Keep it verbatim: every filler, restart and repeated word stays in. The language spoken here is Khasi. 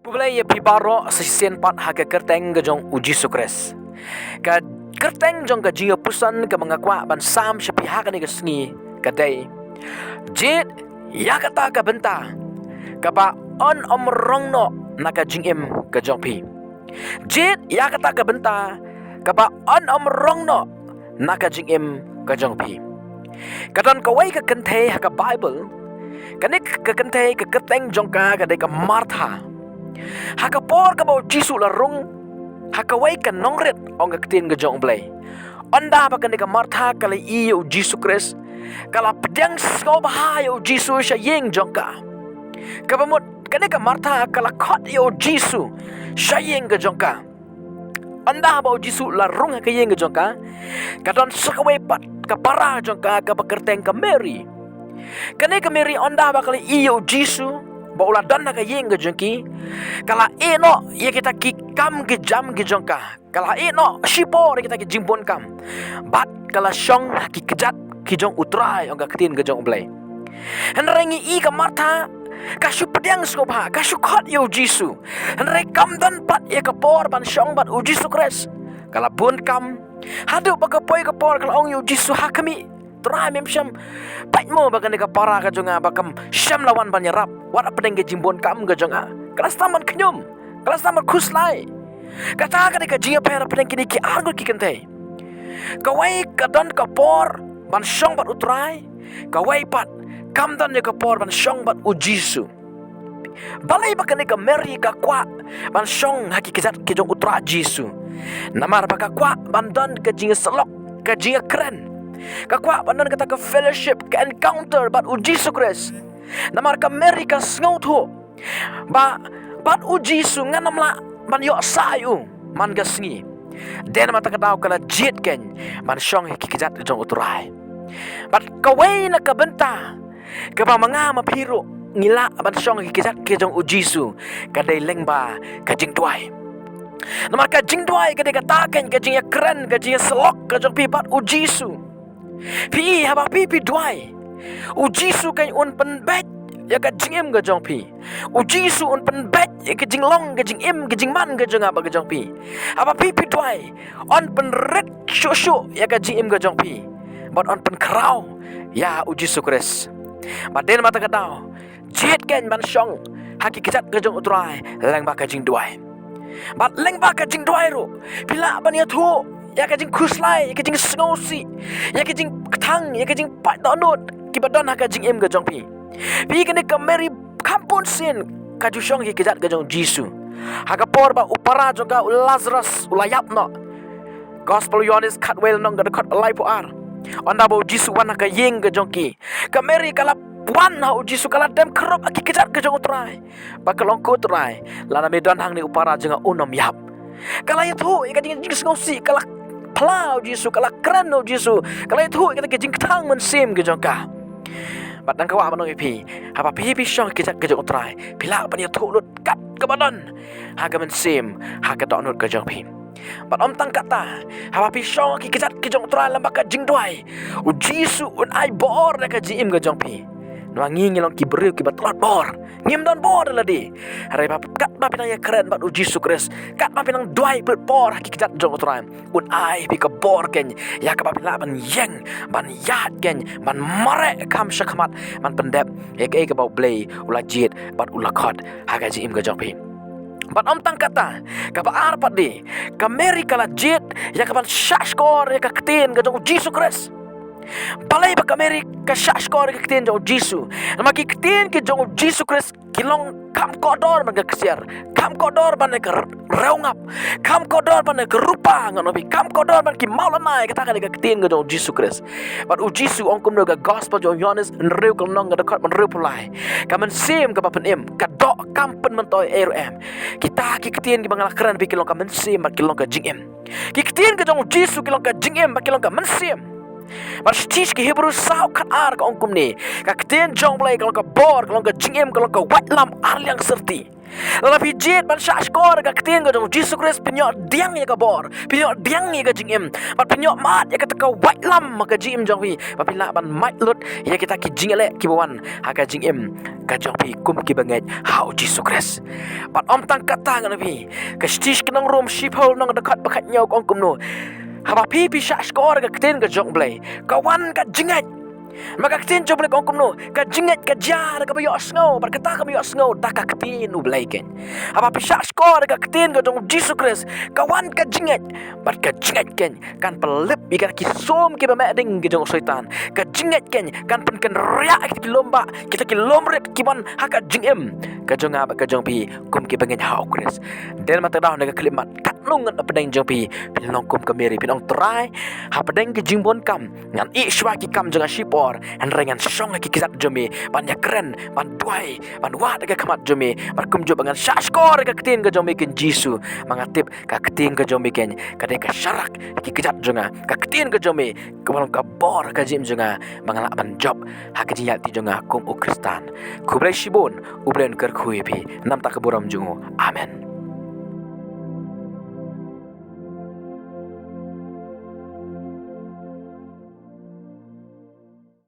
Khublei ïa phi baroh sa shisien pat ha ka kyrteng ka jong u Jisu Khrist. Ka kyrteng jong ka jingïapuson kaba nga kwah ban sam sha phi ha kane ka sngi ka dei: Jied ïa kata ka bynta kaba yn ym rong noh na ka jingim ka jong phi. Jied ïa kata ka bynta kaba yn ym rong noh na ka jingim ka jong phi. Ka don kawei ka kynthei ha ka Baibl, kane ka kynthei ka kyrteng jong ka ka dei ka Martha. Ha ka por kaba u Jisu u la rung ha kawei ka nongrit, ong ka ktien ka jong u Blei, ynda ba kane ka Martha ka la ïohi ïa u Jisu Khrist, ka la pdiang sngewbha ïa u Jisu sha ïing jong ka. Kaba mut kane ka Martha ka la khot ïa u Jisu sha ïing ka jong ka. Ynda ba u Jisu u la rung ha ka ïing ka jong ka, ka don sa kawei pat ka para jong ka kaba kyrteng ka Mary. Kane ka Mary ynda ba ka la ïohi ïa u Jisu ba u la don ha ka ïing ka jong ki, ka la ïehnoh ïa kita ki kam ki jam ki jong ka. Ka la ïehnoh shipor ïa kita ki jingbun kam bad ka la shong ha ki kjat ki jong u Trai, ong ka ktien ka jong u Blei. Hynrei ngi i ka Martha ka shu pdiang sngewbha, ka shu khot ïa u Jisu, hynrei kam don pat ïa ka por ban shong bad u Jisu Khrist. Ka la bun kam, haduh ba ka poi ka por ka la ong ïa u Jisu, ha khmih, Trai, mem shem pat mo ba kane ka para ka jong nga ba kam shym la wan ban ïarap wat hapdeng ka jingbun kam ka jong nga? Ka la sdang ban khñium, ka la sdang ban khuslai. Kata ka dei ka jingïapher hapdeng kine ki arngut ki kynthei. Kawei ka don ka por ban shong bad u Trai, kawei pat kam don ïa ka por ban shong bad u Jisu. Balei ba kane ka Mary ka kwah ban shong ha ki kjat ki jong u Trai Jisu? Namar ba ka kwah ban don ka jingïasyllok, ka jingïakren. Ka kwah ban don kata ka fellowship, ka encounter bad u Jisu Khrist. Namar ka Mary ka sngewthuh ba bad u Jisu ngan ym lah ban ïoh sah ïa u man ka sngi. Dei namar kata ka daw ka la jied keiñ ban shong ha ki kjat ki jong u Trai. Bad kawei na ka bynta kaba ma nga ma phi ruh ngi lah ban shong ha ki kjat ki jong u Jisu ka dei lyngba ka jingduwai. Namar ka jingduwai ka dei kata keiñ ka jingïakren, ka jingïasyllok ka jong phi bad u Jisu. Phi, haba phi phi duwai, u Jisu keiñ un pynbeit ïa ka jingim ka jong phi. U Jisu un pynbeit ïa ka jinglong, ka jingim, ka jingman ka jong nga bad ka jong phi. Haba phi phi duwai, un pynrit shuh shuh ïa ka jingim ka jong phi bad un pynkhraw ïa u Jisu Khrist. Bad dei namar kata ka daw jied keiñ ban shong ha ki kjat ki jong u Trai lyngba ka jingduwai. Bad lyngba ka jingduwai ruh phi lah ban ïathuh ïa ka jingkhuslai, ïa ka jingsngewsih, ïa ka jingkthang, ïa ka jingpait dohnud kiba don ha ka jingim ka jong phi. Phi, kane ka Mary kham bun sien ka ju shong ha ki kjat ki jong u Jisu. Ha ka por ba u para jong ka u Lazarus u la ïap noh. Gospel u Ïohannes khatwei lynnong ka dkhot laiphew ar. Ynda ba u Jisu u wan ha ka ïing ka jong ki, ka Mary ka la wan ha u Jisu, ka la dem khrup ha ki kjat ki jong u Trai. Ba ka la ong, ko Trai, lada me don hangne u para jong nga un ym ïap. Ka la ïathuh ïa ka jing, jingsngewsih, ka la phla u Jisu, ka la kren u Jisu, ka la ïathuh ïa ka jingkthang mynsiem ka jong ka. Bad nga kwah ban ong ïa phi, haba phi phi shong ha ki kjat ki jong u Trai, phi lah ban ïathuh lut kat kaba don ha ka mynsiem, ha ka dohnud ka jong phi. Bad ym tang kata, haba phi shong ha ki kjat ki jong u Trai lyngba ka jingduwai, u Jisu un ai bor ïa ka jingim ka jong phi. Namar ngi ngi long ki briew kiba tlot bor, ngim don bor da lade. Hynrei ba katba phi nang ïakren bad u Jisu Khrist, katba phi nang duwai pynlut por ha ki kjat jong u Trai, un ai phi ka bor keiñ ïa kaba phi lah ban ïeng, ban ïaid keiñ, ban mareh kham shakhmat, ban pyndep ïa kaei kaba u Blei u la jied bad u la khot ha ka jingim ka jong phi. Bad ym tang kata, kaba ar pat de, ka Mary ka la jied ïa kaban shahshkor ïa ka ktien ka jong u Jisu Khrist. Balei ba ka Mary ka shahshkor ïa ka ktien jong u Jisu? Namar ki ktien ki jong u Jisu Khrist ki long kam kordor ban ka ksiar, kam kordor ban ka rewngap, kam kordor ban ka rupa, ngan ong ïa phi, kam kordor ban ki mawlynnai. Kata ka dei ka ktien ka jong u Jisu Khrist. Bad u Jisu u ong kumno ha ka Gospel jong u Ïohannes hynriew ka lynnong ka dkhot hynriewphew lai: Ka mynsiem kaba pynim ka doh kam pynmyntoi ei ei ruh em. Kita ki ktien kiba nga la kren ha phi ki long ka mynsiem bad ki long ka jingim. Ki ktien ka jong u Jisu ki long ka jingim bad ki long ka mynsiem. Bad shithi sha ki Hebru saw khatar ka ong kumne: Ka ktien jong u Blei ka long ka bor, ka long ka jingim, ka long ka waitlam arliang syrti. Lada phi jied ban shah shkor ka ktien ka jong u Jisu Khrist, phin ïoh pdiang ïa ka bor, phin ïoh pdiang ïa ka jingim, bad phin ïoh mad ïa kata ka waitlam ha ka jingim jong phi, bad phin lah ban mad lut ïa kita ki jingïaleh kiba wan ha ka jingim ka jong phi kum ki bangeit ha u Jisu Khrist. Bad ym tang kata ngan ong ïa phi, ka shithi sha ki nong Rom shiphew lynnong dkhot ba khathynñiew ka ong kumno: Haba phi phi shah shkor ka ktien ka jong u Blei, ka wan ka jingngeit. Ma ka ktien jong u Blei ka ong kumno: Ka jingngeit ka jia da kaba ïohsngew, bad kata kaba ïohsngew da ka ktien u Blei keiñ. Haba phi shah shkor ka ktien ka jong u Jisu Khrist, ka wan ka jingngeit, bad ka jingngeit keiñ kan pynlip ïa kita ki sum kiba meh ding ki jong u Soitan. Ka jingngeit keiñ kan pynkynriah ïa kita ki lum bah, kita ki lum rit ki wan ha ka jingim ka jong nga bad ka jong phi kum ki bangeit ha u Khrist. Dei namar kata ka daw na ka khyllipmat, katno ngut na pdeng jong phi phin long kum ka Meri, phin ong: Trai, ha pdeng ki jingbun kam ngan ïeh shuwa ki kam jong nga shipor, hynrei ngan shong ha ki kjat jong me ban ïakren, ban duwai, ban wad ha ka khmat jong me, bad kumjuh ba ngan shah shkor ka ktien ka jong me keiñ Jisu. Ma nga tip ka ktien ka jong me keiñ ka dei ka sharak ki kjat jong nga. Ka ktien ka jong me kaba long ka bor ka jingim jong nga, ba ngan lah ban jop ha ka jingïaid lynti jong nga kum u Khristan. Khublei shibun, u Blei un kyrkhu ïa phi. Namar ka burom jong u. Amen.